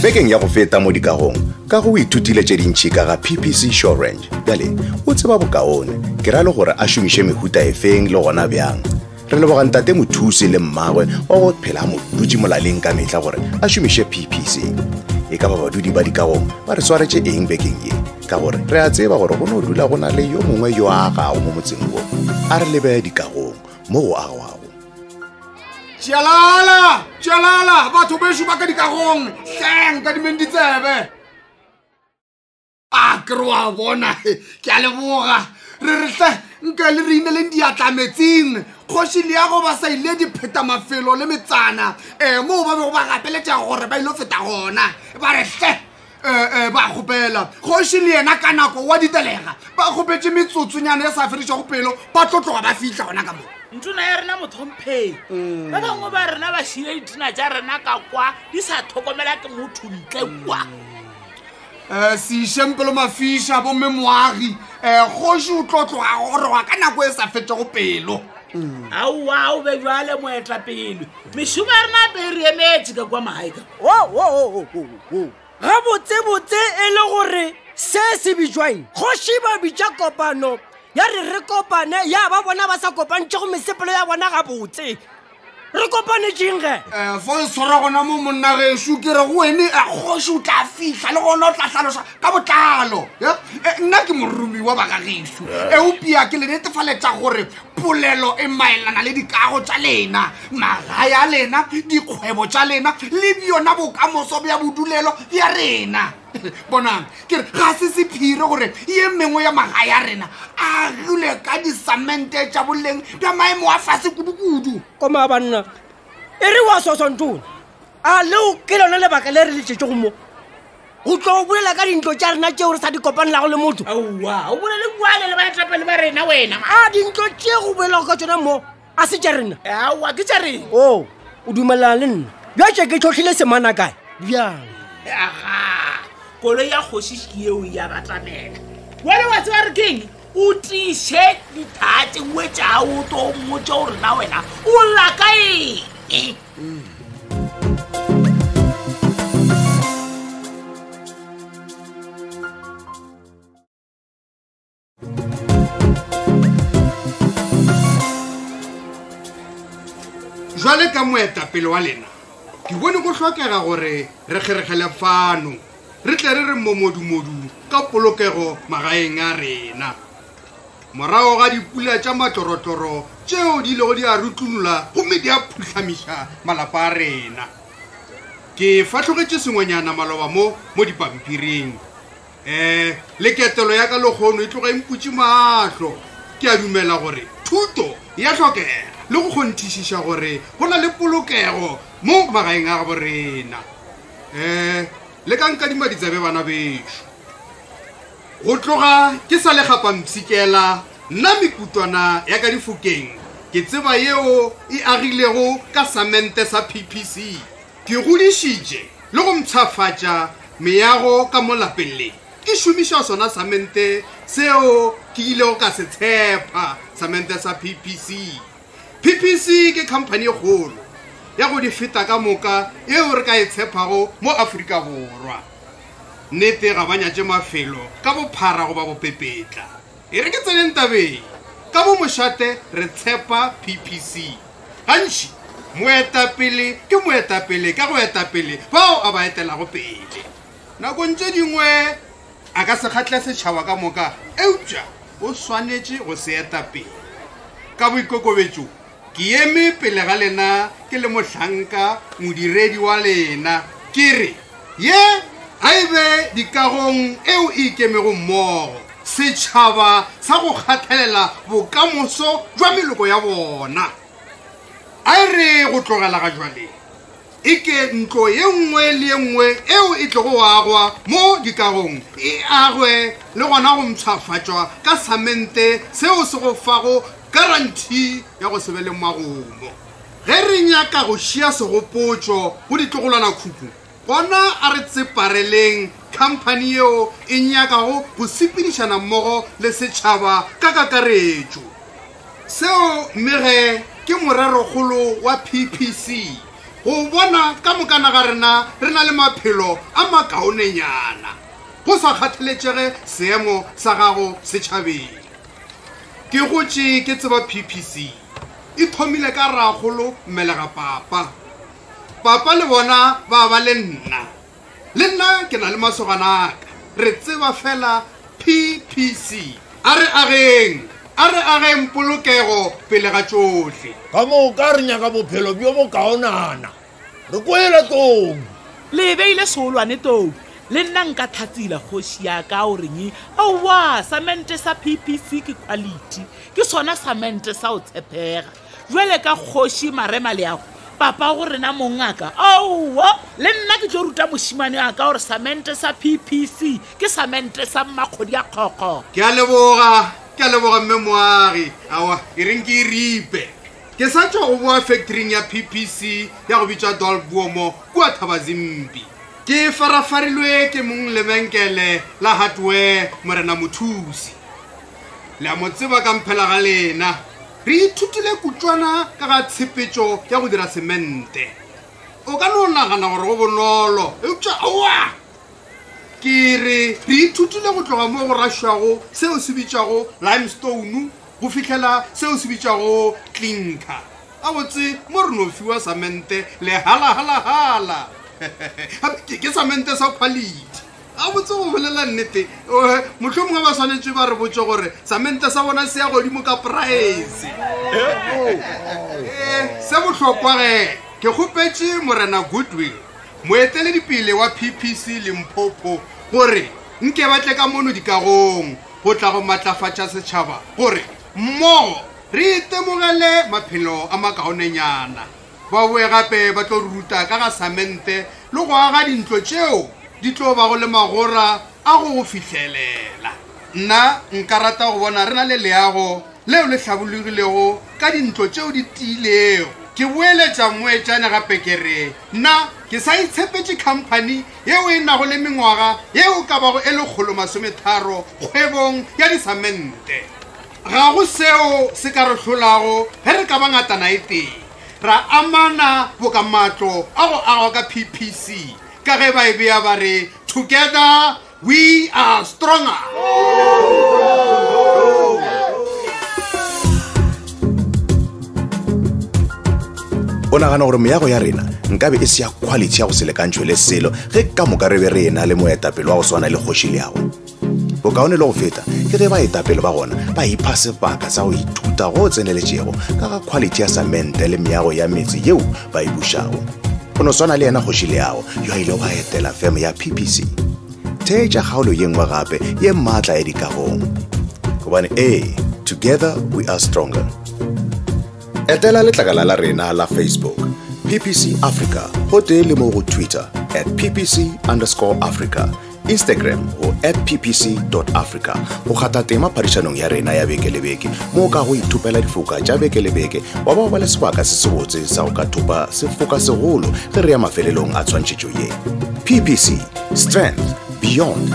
Bekeng ya go feta mo dikagong, Kago o ithutile tše dintši ka ga PPC Show Range. Bjale o tseba bokaone, ke ra le gore a šomiše mehuta efeng le gona bjang. Re leboga ntate Mothusi le mmagwe wa go phela a mo dutše molaleng ka mehla gore a šomiše PPC. E ka ba badudi ba dikagong ba re swaretše eng bekeng ye? Ka gore re a tseba gore go no dula go na le yo mongwe yo a agago mo motseng wo. A re lebe dikagong mo go agwago. Tšelala! Tšelala! Batho bešo ba ka dikagong, hleng ka dimeng ditsebe! A ke re wa bona, ke a leboga. Re re hle, nka le re ineleng diatla metsing. Kgoši Leago ba sa ile dipheta mafelo le metsana um moo ba bego ba gapeletša gore ba ilo feta gona. Ba re hle, um ba kgopela. Kgoši le yena ka nako wa ditelega. Ba kgopetše metsotsonyana e sa fedišago pelo, ba tlo tloga ba fihla gona ka moo. Ntona ya rena mothomphei, ba bangwe ba rena ba šile ditena tša rena ka kwa di sa tlhokomela ke motho ntle kwa. Um se išeng pelo mafiša bomme moagi, um kgoši o tlo tloga goroga ka nako e sa fetšego pelo. Aowa, o be bjale moetapele, mešomo ya rena ape e re emetše ka kwa magae ka. Gabotsebotse e le gore se se bitšwaeng kgoši ba bitša kopano ya re re kopane ya ba bona ba sa kopantšego mesepelo ya bona gabotse. Re kopanetšeng ge? Um fo e tshwara gona mo monna gešo, ke re go wene eh, kgoši o tla fihla le gona o tla hlaloša ka botlalo. Ya? Eh, nna ke morumi wa bagagešo, eupša ke le netefaletša gore polelo e maelana le dikago tša lena, magae a lena, dikgwebo tša lena le bjona bokamoso bja bodulelo bja rena. Bonang, ke re ga se sephiri gore ye mengwe ya magae a rena a agilwe ka disamente tša boleng bja maemo a fase kudu-kudu. Koma banna, e re wa swaswa ntona, a leo ke lona lebaka le re le tšetšego mo go tlo bolela ka dintlo tša rena tšeo re sa di kopanelago le motho? Aowa, o bolele bjale le baetapele ba rena wena. A dintlo tše go bolelago ka tšona mo a se tša rena? Aowa, ke tša rena. O, o dumelelana le nna bjatše ke tlhohlile semana kae bjang? Aga, koloi ya kgoši ke yeo ya batamela. Wena wa tseba re keng? O tiiše dithaa tše nngwe tša o to mmotše gore na wena o lla ka eng. Jwale ka moetapele wa lena, ke bone go hlokega gore re kgeregele fano, re tle re re momodumodu ka polokego magaeng a rena. Morago ga dipula tša matlorotloro tšeo di ilego di a rutlulola gomme di a phuhlamiša malapa a rena. Ke fahlogetše sengwenyana maloba mo mo dipampiring. Um le ketelo ya ka lekgono e tloga e mputše mahlo. Ke a dumela gore thuto ya hlokega le go kgonthišiša gore go na le polokego mo magaeng a gabo rena. Um le ka nkadima ditsebe bana bešo. Go tloga ke sa le gapampshikela nna mekutwana ya ka difokeng ke tseba yeo e agilego ka samente sa PPC. Ke godišitše le go mpshafatša meago ka mo lapeng le ke šomiša sona samente seo ke ilego ka se tshepa, samente sa PPC. PPC ke khamphani e kgolo ya go di feta ka moka yeo re ka e tshepago mo Afrika Borwa. Nnete ga ba nyatše mafelo ka bophara goba bopepetla. E re ke tseneng tabeng. Ka mo mošate re tshepa PPC. Gantši moetapele ke moetapele ka go etapele bao a ba etelago pele. Nakong tše dingwe a ka se kgahle setšhaba ka moka, eupša o swanetše go se eta pele. Ka boikokobetšo ke eme pele ga lena ke le mohlanka modiredi wa lena, ke re, Ye a e be dikagong eo e ikemego mmogo, setšhaba sa go kgathalela bokamoso jwa meloko ya bona. A e re go tlogela ga jwale, e ke ntlo ye nngwe le ye nngwe eo e tlogo agwa mo dikagong e agwe le gona go mpshafatšwa ka samente seo se go fago garanti ya go se be le magomo. Ge re nyaka go šia segopotšo go ditlogolwanakhuku, gona a re tsepareleng. Khamphani yeo e nyakago go sepedišana mmogo le setšhaba ka kakaretšo. Seo mme ge ke morerokgolo wa PPC, go bona ka mokana ga rena re na le maphelo a makaonenyana, go sa kgathaletšege seemo sa gago setšhabeng. Ke gotše ke tseba PPC e thomile ka ragolo mmelega papa. Papa le bona ba ba le nna. Le nna ke na le masogana a ka. Re tseba fela PPC. A re ageng, a re ageng polokego pele ga tšohle. Ka moka re nyaka bophelo bjo bokaonana. Re kwele tou. Le beile seolwane tou. Le nna nka tlhatsila kgoši ya ka o reng aowa samente sa PPC ke quality. Ke sona samente sa go tshepega. Jwale ka kgoši Marema Leago, papa go rena mongaka, aowa le nna ke tlo ruta mošimane wa ka gore samente sa PPC ke samente sa mmakgodi ya kgokgo. Ke a leboga, ke a leboga mme Moagi. Aowa, e reng ke e ripe. Ke sa tšwa go boa factoring ya PPC ya go bitšwa Dolbuomo kua Thabazimbi. Ke farafarilwe ke mong lebenkele la hardware Morena Mothusi. Le a mo tseba ka mphela ga lena. Re ithutile kutšwana ka ga tshepetšo ya go dira semente. O ka no nagana gore go bonolo, eupša aowa! Ke re re ithutile go tloga mo go rašwago seo se bitšwago limestone go fihlela seo se bitšwago clinker. Gabotse mo re no fiwa samente lehalahalahala. Gape ke samente sa quality. Gabotse go bolela nnete, mohlomongwe ba swanetše ba re botše gore samente sa bona se ya godimo ka price. Se bohlokwa ge, ke kgopetše Morena Goodwill, moeteledipele wa PPC Limpopo, gore nke ba tle ka mono dikagong go tla go matlafatša setšhaba gore mmogo re itemogele maphelo a makaonenyana. Ba boe gape ba tlo re ruta ka ga samente le go aga dintlo tšeo di tlo bago le magora a go go fihlelela. Nna nka rata go bona re na le leago leo le hlabologilego ka dintlo tšeo di tiilego. Ke boeletša mmoetšane gape ke re nna ke sa itshepetše khamphani yeo e nago le mengwaga yeo ka bago e 130 kgwebong ya disamente. Ga go seo se ka re hlolago ge re ka ba ngatana e tee, ra amana boka matlo a go agwa ka PPC, ka ge ba e bea ba re, Together we are stronger. O nagana gore meago ya rena nkabe e se ya quality ya go se lekantšhwe le selo ge ka moka re be re e na le moetapele wa go swana le Kgoši Leago? Bokaone le go feta ke ge baetapele ba gona ba ipha sebaka sa go ithuta go tseneletšego ka ga khwalithi ya samente le meago ya metse yeo ba e bušago. Go no swana le yena Kgoši Leago yo a ilego a etela feme ya PPC. Theetša kgaolo ye nngwe gape ye maatla ya dikagong. Gobane ee, together we are stronger. Etela letlakala la rena la Facebook, PPC Africa, gotee le mo go Twitter at PPC underscore Africa, Instagram go at ppc dot africa go kgatha tema phadišanong ya rena ya beke le beke mo o ka go ithopela difoka tša beke le beke wa ba ba le sebaka se sebotse sa go ka thopa sefoka segolo ge re ya mafelelong a tshwantšhetšo ye. PPC, strength beyond.